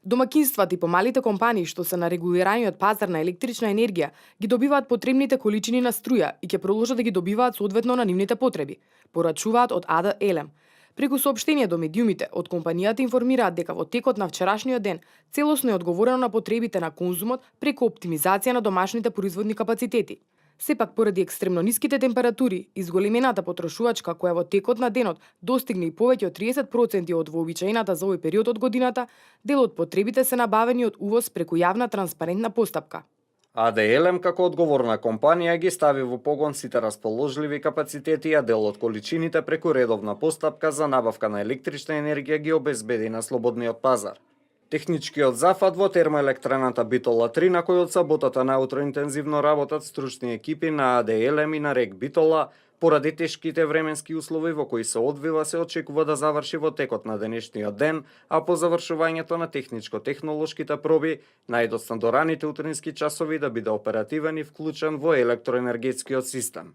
Домакинствата и помалите компании што се на регулираниот пазар на електрична енергија ги добиваат потребните количини на струја и ќе продолжат да ги добиваат соодветно на нивните потреби, порачуваат од АД Елем. Преку соопштение до медиумите од компанијата информираат дека во текот на вчерашниот ден целосно е одговорено на потребите на конзумот преку оптимизација на домашните производни капацитети. Сепак, поради екстремно ниските температури и зголемената потрошувачка која во текот на денот достигне и повеќе од 30% од вообичаената за овој период од годината, дел од потребите се набавени од увоз преку јавна транспарентна постапка. АД Елем како одговорна компанија ги стави во погон сите расположливи капацитети, а дел од количините преку редовна постапка за набавка на електрична енергија ги обезбеди на слободниот пазар. Техничкиот зафат во термоелектраната Битола 3, на кој од саботата наутро интензивно работат стручни екипи на АД Елем и на РЕК Битола, поради тешките временски услови во кои се одвива, се очекува да заврши во текот на денешниот ден, а по завршувањето на техничко-технолошките проби, најдоцна до раните утрински часови да биде оперативен и вклучен во електроенергетскиот систем.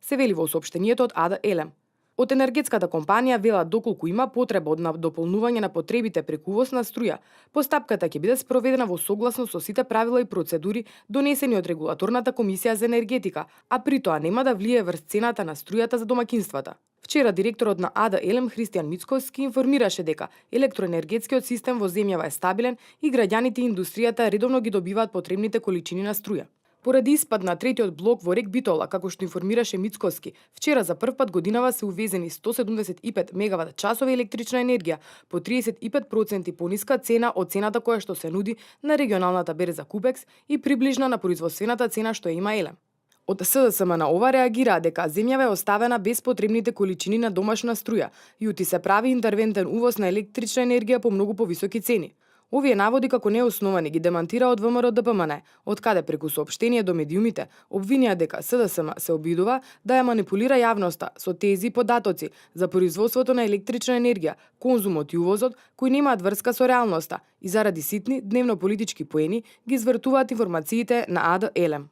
Се вели во соопштението од АД Елем. Од енергетската компанија велат доколку има потреба од дополнување на потребите преку увоз на струја, постапката ќе биде спроведена во согласно со сите правила и процедури донесени од Регулаторната комисија за енергетика, а при тоа нема да влие врз цената на струјата за домакинствата. Вчера директорот на АД Елем Христијан Мицковски информираше дека електроенергетскиот систем во земјава е стабилен и граѓаните и индустријата редовно ги добиваат потребните количини на струја. Поради испад на третиот блок во РЕК Битола, како што информираше Мицковски, вчера за прв пат годинава се увезени 175 мегават часови електрична енергија по 35% пониска цена од цената која што се нуди на регионалната берза Купекс и приближна на производствената цена што ја има Елем. Од СДСМ на ова реагира дека земјава е оставена без потребните количини на домашна струја и ути се прави интервентен увоз на електрична енергија по многу повисоки цени. Овие наводи како неосновани ги демантира од ВМРО ДПМН, од каде преку соопштение до медиумите обвинија дека СДСМ се обидува да ја манипулира јавноста со тези податоци за производството на електрична енергија, конзумот и увозот кои немаат врска со реалноста и заради ситни дневно политички поени ги извртуваат информациите на АД Елем.